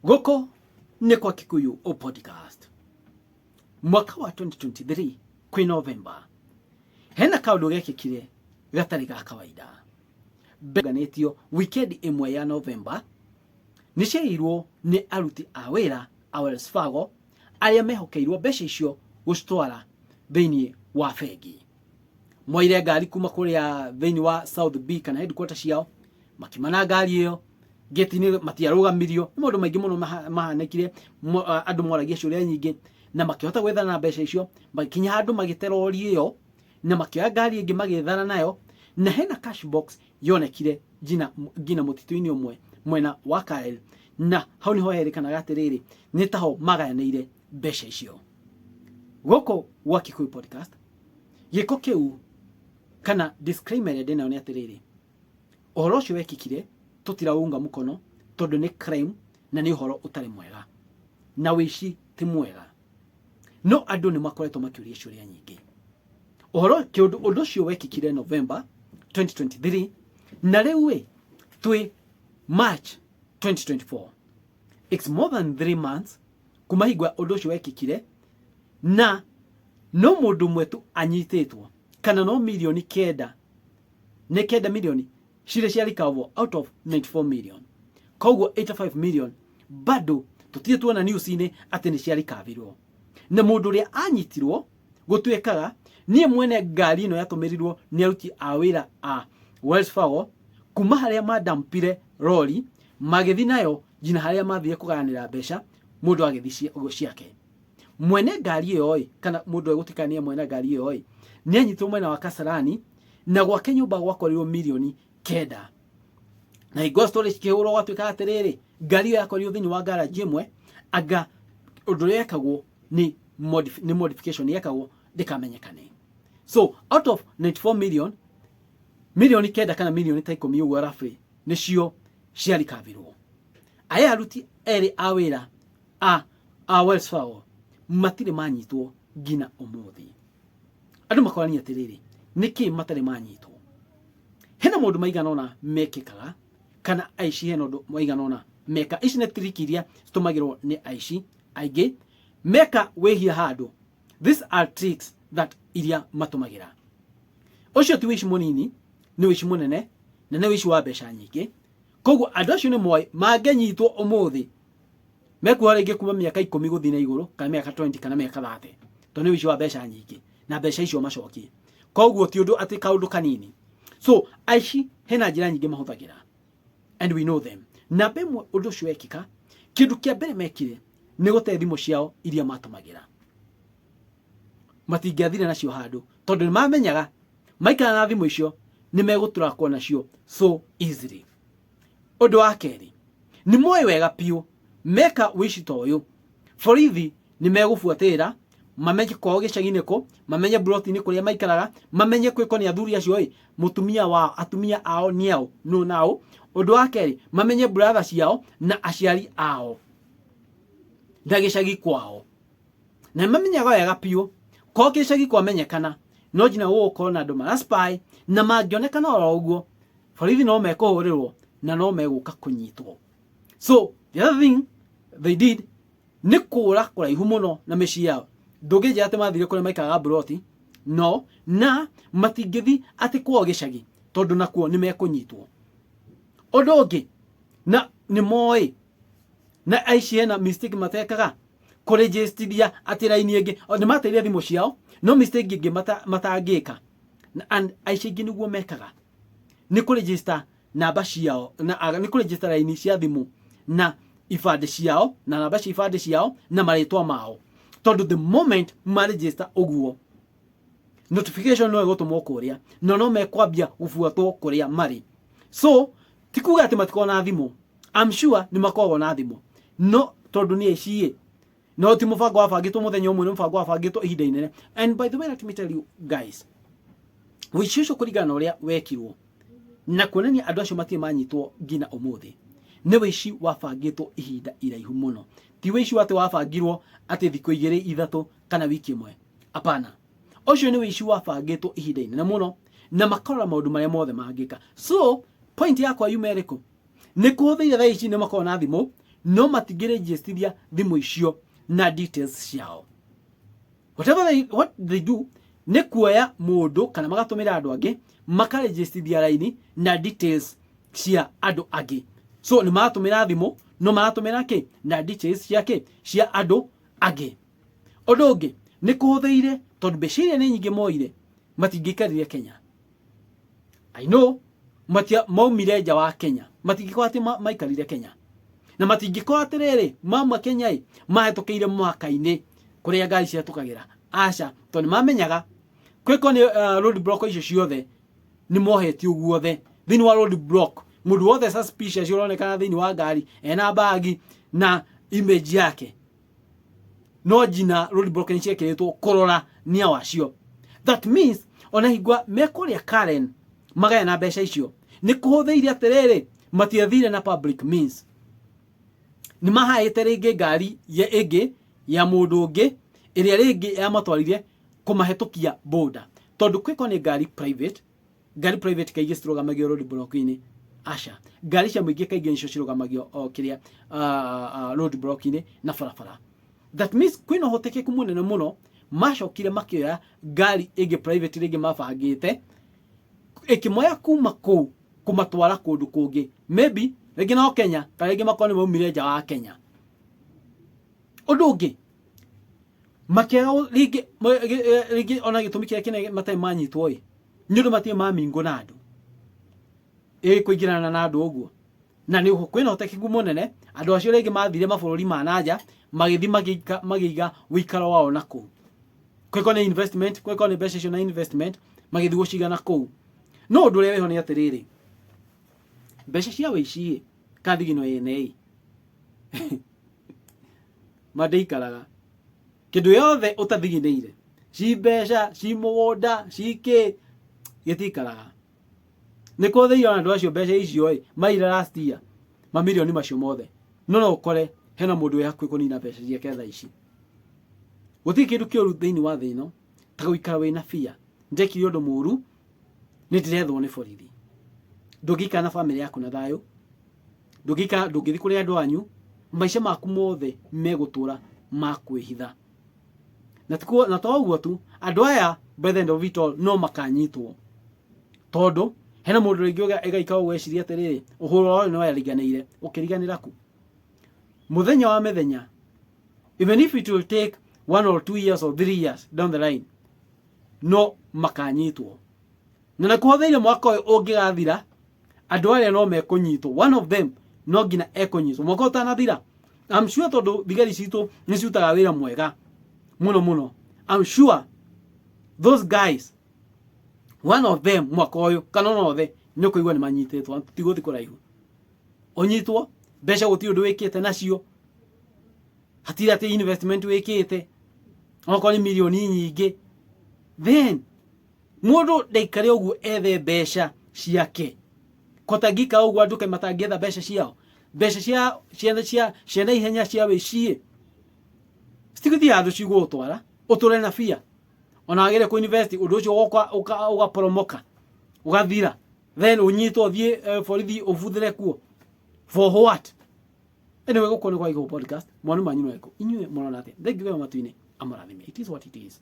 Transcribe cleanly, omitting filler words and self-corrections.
Gũkũ nĩ kwa Kikuyu Podcast. Mwaka wa 2023 kwĩ November hena kaũndũ gekĩkire gatarĩ ga kawaida. Mbeganĩtio weekend ĩmwe ya November nĩ ciairwo nĩ aruti a wĩra a Wells Fargo arĩa mehokeirwo mbeca icio gũcitwara thĩinĩ wa bengi. Moire ngari kuma kũrĩa thĩinĩ wa South B kana headquarter ciao makimana ngari ĩyo gate-inĩ matiarũgamirio. Nĩ maũndũ maingĩ mũno mahanĩkire, andũ moragia ciũria nyingĩ na makĩhota gwethana na mbeca icio, magĩkinya handũ magĩte rori ĩyo na makĩoya ngari ĩngĩ magĩthana nayo, na hena cash box yonekire nginya mũtitũ-inĩ ũmwe mwena wa Kyle, na hau niho herĩkanaga atĩrĩrĩ nĩ taho magayanĩire mbeca icio. Gũkũ gwa Kikuyu Podcast, gĩko kĩu kana disclaimer ĩrĩa ndĩnayo nĩ atĩrĩrĩ, ũhoro ũcio wekĩkire tũtiraunga mũkono tondũ nĩ crime na nĩ ũhoro ũtarĩ mwega na wĩici ti mwega, no andũ nĩ makoretwo makĩũria ciũria nyingĩ ũhoro kĩũndũ ũndũ ũcio wekĩkire November 2023 na rĩu ĩ twĩ March 2024. It's more than 3 months kuma hingo ya ũndũ ũcio wekĩkire, na no mũndũ ũmwe tu anyitĩtwo, kana no mirioni 9 nĩ 9 mirioni cirĩ cia recover out of 94 million. Koguo 85 million bado tũtirĩ tuona news-inĩ atĩ nĩ cia recoverirwo. Na mũndũ ũrĩa anyitirwo gũtuĩkaga niĩ mwene ngari ĩno yatũmĩrirwo nĩ aruti a wĩra a Wells Fargo kuma harĩa madampire rori magĩthi nayo nginya harĩa mathire kũgayanĩra mbeca, mũndũ agĩthi ciake. Mwene ngari ĩyo ĩ, kana mũndũ egũtuĩka nĩye mwene ngari ĩyo ĩ, nĩ anyitirwo mwena wa Kasarani na gwake nyũmba gwakorirwo mirioni 9. Na hingo story cikĩhũrwo gwatuĩka atĩrĩrĩ, ngari ĩyo yakorirwo thĩinĩ wa garage ĩmwe, anga ũndũ ũrĩa wekagwo nĩ modification yekagwo ndĩkamenyekane. So out of 94 million, mirioni 9 kana mirioni ta 10 ũguo roughly nĩcio ciarikavirwo. Aya aruti erĩ a wĩra a Wells Fargo matirĩ manyitwo nginya ũmũthĩ. Andũ makorania atĩrĩrĩ, nĩkĩ matarĩ manyitwo? Hena maũndũ maigana ũna mekĩkaga, kana aici hena ũndũ maigana ũna meka. Ici nĩ trick iria citũmagĩrwo nĩ aici aingĩ meka wĩhia handũ. These are tricks that iria matũmagĩra. Ũcio ti wĩici mũnini, nĩ wĩici mũnene na nĩ wĩici wa mbeca nyingĩ. Koguo andũ acio nĩ moĩ mangĩnyitwo ũmũthĩ mekuoha rĩngĩ kuma mĩaka 10 gũthiĩ na igũrũ, kana mĩaka 20 kana mĩaka 30, tondũ nĩ wĩici wa mbeca nyingĩ na mbeca icio macokie. Koguo ti ũndũ atĩ kaũndũ kanini. So aici hena njĩra nyingĩ mahũthagĩra and we know them. Namba ĩmwe, ũndũ ũcio wekĩka, kĩndũ kĩa mbere mekire nĩ gũte thimũ ciao iria matũmagĩra. Matingĩathire nacio handũ tondũ nĩ mamenyaga maikara na thimũ icio nĩ megũtũrakwo nacio so easily. Ũndũ wa kerĩ, nĩ moĩ wega biũ meka wĩici ta ũyũ borithi nĩ megũbuatĩrĩra, mamenye kwao gĩcagi-inĩ kũ, mamenye mburoti-inĩ kũrĩa maikaraga, mamenye kwĩko nĩ athuri acio ĩ, mũtumia wao, atumia ao nĩ ao nũ nao. Ũndũ wa kerĩ, mamenye brother ciao na aciari ao na gĩcagi kwao, na mamenyaga wega biũ kwao gĩcagi kwamenyekana no nginya gũgũkorwo na andũ mara spy, na mangĩonekana oro ũguo borithi no mekũhũrĩrwo na no megũka kũnyitwo. So the other thing they did nĩ kũra kũraihu mũno na mĩciĩ yao. Ndũngĩnjĩra atĩ mathire kũrĩa maikaraga mburoti, no na matingĩthi atĩ kwao gĩcagi tondũ nakuo nĩ mekũnyitwo. Ũndũ ũngĩ na nĩ moĩ na aici hena mistake matekaga kũrĩjĩstithia atĩ raini ĩngĩ nĩ mateire thimũ ciao, no mistake ĩngĩ matangĩka and aici aingĩ nĩguo mekaga nĩ kũrĩjĩsta namba ciao na nĩ kũrĩjĩsta raini cia thimũ na ibandĩ ciao na namba cia ibandĩ ciao na marĩtwa mao, tondũ the moment marĩjĩsta ũguo notification no ĩgũtũmwo kũrĩa na no mekwambia gũbuatwo kũrĩa marĩ. So ti kuga atĩ matikoragwo na thimũ. I'm sure nĩ makoragwo na thimũ, no tondũ nĩ aici ĩ, no ti mũbango wabangĩtwo mũthenya ũmwe, nĩ mũbango wabangĩtwo ihinda inene. And by the way, let me tell you guys, wĩici ũcio kũringana na ũrĩa wekirwo na kuonania andũ acio matirĩ manyitwo nginya ũmũthĩ, nĩ wĩici wabangĩtwo ihinda iraihu mũno. Ti wĩici atĩ wabangirwo atĩ thikũ 2, 3 kana wiki ĩmwe. Hapana, ũcio nĩ wĩici wabangĩtwo ihinda inene mũno na makarora maũndũ marĩa mothe mangĩka. So point yakwa yuma ĩrĩkũ? Nĩ kũhũthĩire thaa ici nĩ makoragwo na thimũ, No matingĩrĩnjĩstithia thimũ icio na details ciao. Whatever they, what they do nĩ kuoya mũndũ kana magatũmĩra andũ angĩ makarĩnjĩstithia raini na details cia andũ angĩ. So nĩ maratũmĩra thimũ, no maratũmĩra kĩ na details cia kĩ cia andũ angĩ. Ũndũ ũngĩ nĩ kũhũthĩire, tondũ mbeca iria nĩ nyingĩ moire, matingĩikarire Kenya. I know matia maumire nja wa Kenya, matingĩkorwo atĩ maikarire Kenya, na matingĩkorwo atĩrĩrĩ mauma Kenya ĩ mahĩtũkĩire mũhaka-inĩ kũrĩa ngari cihetũkagĩra. Aca, tondũ nĩ mamenyaga kwĩko nĩ road block icio ciothe nĩ mohetio guothe. Thĩinĩ wa road block, mũndũ wothe suspicious ũronekana thĩinĩ wa ngari ena bagi na image yake, no njina road block nĩ ciekĩrĩtwo kũrora nia wacio. That means ona hingwa mekũrĩa Karen magaya na mbeca icio, nĩ kũhũthĩire atĩrĩrĩ, matiathire na public means, nĩ mahaĩte rĩngĩ ngari ya ĩngĩ ya mũndũ ũngĩ ĩrĩa rĩngĩ yamatwarire kũmahĩtũkia border, tondũ kwĩko nĩ ngari private. Ngari private kaingĩ cirũgamagio road block-inĩ? Aca, ngari cia mũingĩ kaingĩ nĩcio cirũgamagio o kĩrĩa road block-inĩ na barabara. That means kwĩna ũhotekeku mũnene mũno macokire makĩoya ngari ĩngĩ private rĩngĩ mabangĩte ĩkĩmoya kuma kũu kũmatwara kũndũ kũngĩ, maybe rĩngĩ no Kenya, kana rĩngĩ makorwo nĩ maumire nja wa Kenya. Ũndũ ũngĩ makĩaga rĩngĩ rĩngĩ ona gĩtũmi kĩrĩa kĩnene matarĩ manyitwo ĩ nĩ ũndũ matirĩ mamingwo na andũ ĩ kũingĩrana na andũ ũguo, na nĩ kwĩna ũhotekeku mũnene andũ acio rĩngĩ mathire mabũrũri ma nanja, magĩthiĩ magĩiga ũikaro wao na kũu, kwĩko nĩ investment, kwĩko nĩ mbeca icio na investment, magĩthiĩ gũciga na kũu. No ũndũ ũrĩa wĩho nĩ atĩrĩrĩ, mbeca cia wĩici ĩ kana thigino yene ĩ mandĩikaraga kĩndũ yothe ũtathiginĩire, ci mbeca, ci mũgũnda, ci kĩ, gĩtikaraga. Nĩ kũthĩire ona andũ acio mbeca icio ĩ maira last year mamirioni macio mothe, no no ũkore hena mũndũ wĩ hakuhĩ kũnina mbeca ciake thaa ici. Gũtirĩ kĩndũ kĩũru thĩinĩ wa thĩ ĩno ta gũikara wĩna bia, ndekire ũndũ mũru, nĩ ndĩrethwo nĩ borithi. Ndũngĩikara na bamĩrĩ yaku na thayũ, ndũngĩikara, ndũngĩthiĩ kũrĩ andũ anyu, maica maku mothe megũtũra ma kwĩhitha. Na tikuo na to ũguo tu, andũ aya by the end of it all no makanyitwo, tondũ hena mũndũ rĩngĩ ĩgaikara ũgweciria atĩrĩrĩ, ũhoro ũyũ nĩ wariganĩire, ũkĩriganĩra ku mũthenya wa mĩthenya, even if it will take 1 or 2 years or 3 years down the line, no makanyitwo. Na nakũhũthĩire mwaka ũyũ ũngĩgathira, andũ arĩa no mekũnyitwo, one of them no nginya ekũnyitwo mwaka ũtanathira, I'm sure, tondũ thigari citũ nĩ cirutaga wĩra mwega mũno mũno. I'm sure those guys, one of them, mwaka ũyũ kana ona othe nĩ ũkũigua nĩ manyitĩtwo. Tigũthiĩ kũraihu, ũnyitwo mbeca gũtirĩ ũndũ wĩkĩte nacio, hatirĩ atĩ investment wĩkĩte, okorwo nĩ mirioni nyingĩ. Then mũndũ ndaikare ũguo ethe mbeca ciake kotangĩika ũguo, andũ kaĩ matangĩetha mbeca ciao, mbeca cia na ihenya cia wĩciĩ citigũthiĩ handũ cigũgũtwara ũtũre na bia, ona wagĩrĩire kũ invest, ũndũ ũcio ũgoka ũgaporomoka ũgathira, then ũnyitwo ũthiĩ borithi ũbuthĩre kuo for what? Anyway, gũkũ nĩ kwa Gĩkũyũ Podcast. Mwana manyu nĩ inyuĩ mũrona atĩa? Thank you very much. Matu-inĩ amũrathime. It is what it is.